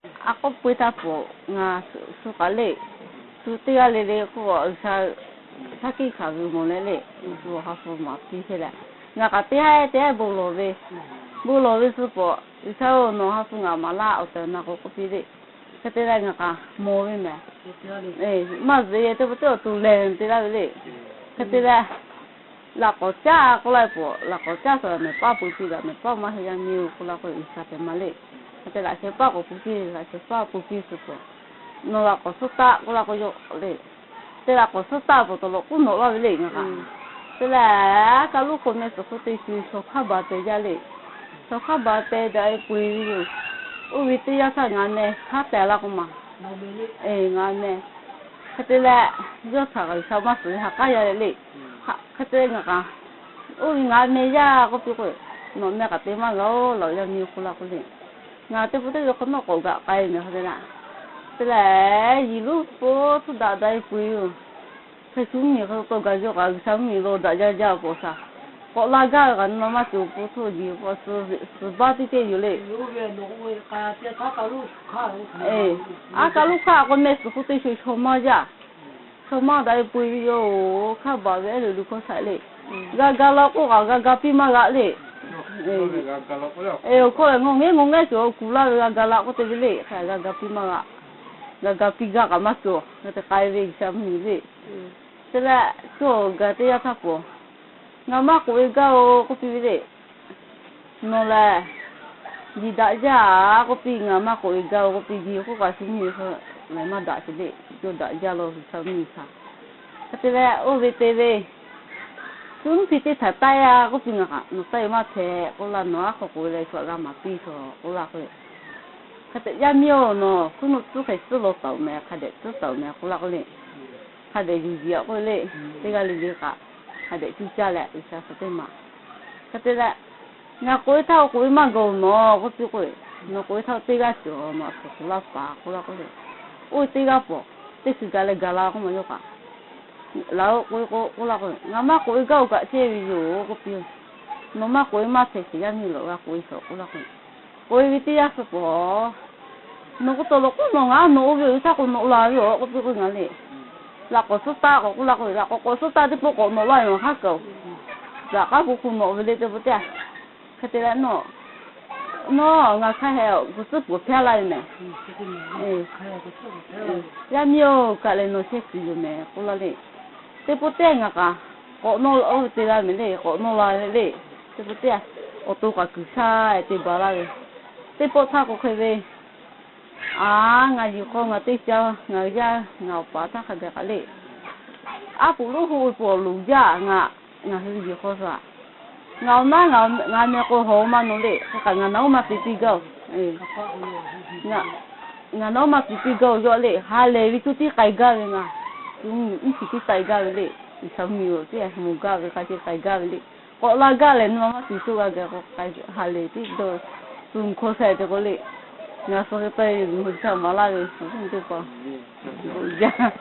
A k'oˆ pui htaˇ pawˍ ngaˬ shu kaꞈ le, shu teˇ g'aˇ le le k'oˆ, G'uiˬsha shaˉ hkiˆ hkanˍ ve mawˬ leh le, shu awˬ ha hpu maˍ piˇ chehˇ leh, ngaˬ kaꞈ teˇ haiˉ teˇ haiˉ bon lawˬ ve, bon lawˬ ve shu pawˍ, G'uiˬsha-oˬ, nawˬ ha hpu ngaˬ maˍ laˇ awˬ tehˬ awˬ na k'o k'oˆ piˇ le. Hk'e te leh ngaˬ kaꞈ mawˬ ve mehˍ. Maˇ zuhꞈ e teˇ pawˆ teˇ awˬ to lehˬ te laˇ ve le. Hk'e te leh, laꞈ k'awꞈ caˇ k'oˆ laˇ ve pawˍ, laꞈ k'awꞈ caˇ suh mehˍ paˇ pui piˇ gaꞈ mehˍ paˇ maˇ heˆ yaˇ miˇ-oˬ k'oˆ laˇ k'o, G'uiˬsha hpehꞈ ma le. Hk'e te laꞈ sheh paˇ k'awꞈ pu piˇ, laꞈ sheh paˇ pu piˇ suh pawˍ, nawˬ laꞈ k'awꞈ suhˉ taˆ k'oˆ laˇ k'o, yawˇ le, te laꞈ k'awꞈ suhˉ taˆ pawˍ tawˍ lawꞈ k'uˉ nawꞈ laˇ ve le ngaˬ kaꞈ. Te leh, a kaˇ luˉ hk'oˆ meh suhˍ hk'oˆ teˇ shu shaw hk'aˇ baˬ teh jaˇ le. Shaw hk'aˇ baˬ teh daꞈ e peu-eˬ ve yoˬ. Oˇ ve teˇ yanˇ htaˇ ngaˬ meh hk'aˉ teh laˇ k'o maˬ, ngaˬ meh. Hk'e te leh, yawˇ htaꞈ kaꞈ G'uiˬsha maˇ suhˍ ve ha k'aˉ yaˇ le le. Hk'e te leh ngaˬ kaꞈ, oˇ ve ngaˬ meh yaˇ k'oˆ piˇ k'o, nawˬ meh kaꞈ te maˇ g'a-oˬ, laˬ yaˇ miˇ k'oˆ laˇ k'o le. Ngaˬ teˇ pawˆ teˇ pawˆ hk'awꞈ nawˉ k'awꞈ gaꞈ k'ai mehˍ hk'e te la. Te leh, yiˬ luˉ po htuˇ daꞈ daꞈ e peu-eˬ yoˬ. Hk'e shu mvuhˇmiˬ hk'e taw gaˬ jaˇ kaꞈ, G'uiˬsha mvuhˇmiˬ lo daꞈ jaˇ jaˇ pawˍ shaˍ. K'awꞈ la gaˇ ve kaꞈ nawˬ maˇ cawˬ, po htuˇ jeˬ k'o suhˍ baˆ teˇ ceh yoˬ le. A kaˇ luˉ hk'aˇ k'o meh suhˍ hk'oˆ teˇ shu shaw maˇ jaˇ. Shaw maˇ daꞈ e peu-eˬ ve yoˬ. Hk'aˇ baˬ ve ehˉ le luˬ hkawˇ shaꞈ le. G'a ga la k'oˆ kaꞈ g'a ga piˇ maˇ g'a le. Awˬ hkawˇ ngaˬ ngaˬ ngaw ngaˬ cawˬ kuˬ laˇ ve g'a ga la k'oˆ te ve le. Hk'e g'a ga piˇ maˇ g'a. G'a ga piˇ gaˇ kaꞈ maˇ cawˬ. Ngaˬ te k'ai ve G'uiˬsha mvuhˇmiˬ le. Te leh, cawˬ gaˬ teˇ yanˇ htaˇ pawˍ, ngaˬ maˇ k'oꞈ e gaˇ-oˬ k'oˆ piˇ ve le. Nawˬ lehˬ, jeˬ daꞈ jaˇ k'oˆ piˇ, ngaˬ maˇ k'oꞈ e gaˇ-oˬ k'oˆ piˇ, jeˬ k'oˆ kaꞈ shu mvuhˇmiˬ hk'e lehˬ maˇ daꞈ sheˍ le. Yawˇ daꞈ jaˇ law G'uiˬsha mvuhˇmiˬ htaꞈ. Hk'e te leh, oˇ ve te ve, shu mvuhˇ hpi teˇ htaꞈ taˆ-a k'oˆ piˇ, ngaˬ kaꞈ nawˬ taˆ e maˇ hpehꞈ k'oˆ laˇ, nawˬ aˉ hk'aw k'oꞈ e leh shu htaꞈ g'a maˍ piˇ shaw k'oˆ laˇ k'o, hk'e te yaˇ miˇ-oˬ, nawˬ hkuiˉ nuˆ tcuhˉ hk'e tcuhˉ law taˍ-oˬ mehˍ, hk'a dehꞈ tcuhˉ taˍ-oˬ mehˍ k'oˆ laˇ k'o le. Hk'a dehꞈ yuˬ jeˬ-a k'oˆ le, teˇ g'aˇ le le kaꞈ hk'a dehꞈ cuˇ caˇ leh G'uiˬsha suh teˇ maˬ. Hk'e te leh, ngaˬ k'oꞈ e htaˇ k'oꞈ e maˇ gaˬ-oˬ nawˬ k'oˆ piˇ k'o, nawˬ k'oꞈ e htaˇ teˇ g'aˇ cawˬ, nawˬ aꞈ hk'aw k'oꞈ laˇ paˍ k'oˆ laˇ k'o le. Oˇ teˇ g'aˇ pawˍ teˇ hkui gaˬ leh gaˬ la k'oˆ maˬ yawˇ kaꞈ, laˬ-oꞈ k'oꞈ e k'o k'oˆ laˇ k'o, ngaˬ maˇ k'oꞈ e gaˇ-oˬ kaꞈ chehˇ ve yoˬ k'oˆ piˇ-oˬ. Nawˬ maˇ k'oꞈ e maˇ hpehꞈ sheˍ yaˇ miˇ lawꞈ g'a k'oꞈ e shaw k'oˆ laˇ k'o, k'oꞈ e ve teˇ yanˇ suh pawˍ, nawˬ k'oˆ taw lawꞈ k'oˆ nawˬ ngaˬ nawˬ oˇ ve awˬ viˉ htaˇ k'o nawꞈ la ve-oˬ k'oˆ piˇ k'o ngaˬ le. Laꞈ k'awꞈ suhˉ taˆ k'awꞈ k'oˆ laˇ k'o, laꞈ k'awꞈ k'awꞈ suhˉ taˆ teˇ pawˆ k'awꞈ nawꞈ laˇ ve maˬ hk'aˉ kaꞈ-oˬ. Laꞈ k'aˉ k'o hk'u nawꞈ ve le teˇ pawˆ teˇ-a. Hk'e te leh nawˬ, nawˬ ngaˬ hk'a hehꞈ kuˬ tcuhˉ pawˍ hpehˇ laˇ ve mehˍ. Yaˇ miˇ-oˬ, kaꞈ lehˬ nawˬ chehˇ tuˬ yoˬ mehˍ k'oˆ laˇ le. Teˇ pawˆ teˇ ngaˬ kaꞈ k'awꞈ nawˇ la-oˬ ve te la mehˍ le, k'awꞈ nawˇ la ve le. Teˇ pawˆ teˇ awˬ to kaꞈ kuiˬ shaˉ te baˬ laˇ ve. Teˇ pawˆ htaˇ k'o hk'e ve, a, ngaˬ yiˬ hk'aw ngaˬ teˇ ca, ngaˬ yaˇ ngaˬ awˬ paˍ htaˇ hk'a gaˬ kaꞈ le. Aˉ poꞈ lonˉ hu ve pawˍ loˍ jaˇ ngaˬ, ngaˬ hui yiˬ hk'aw suh-a. Ngaˬ awˬ naˉ ngaˬ meh k'o hawˬ maˇ nawˬ le, hk'e kaꞈ ngaˬ naˬ oˉ maˇ te piˇ gaˇ-oˬ. Ngaˬ naˬ oˉ maˇ te piˇ gaˇ-oˬ yawˇ le, ha lehˬ ve cuˇ tiˉ k'ai gaˇ ve ngaˬ, cuˇ mvuhˇ shiˍ tiˉ k'ai gaˇ ve le. G'uiˬsha mvuhˇmiˬ-oˬ, teˇ ha mawˬ gaˇ ve hk'a ce k'ai gaˇ ve le. K'awꞈ la gaˇ lehˬ nawˬ maˇ te shu g'a gaˬ k'o, ha lehˬ tiˉ dawˇ, suh mvuhˇ hkawˇ sha-e te k'o le. Ngaˬ suh hk'e taˇ e ve G'uiˬsha maˍ laˇ ve, teˇ pa jaˇ.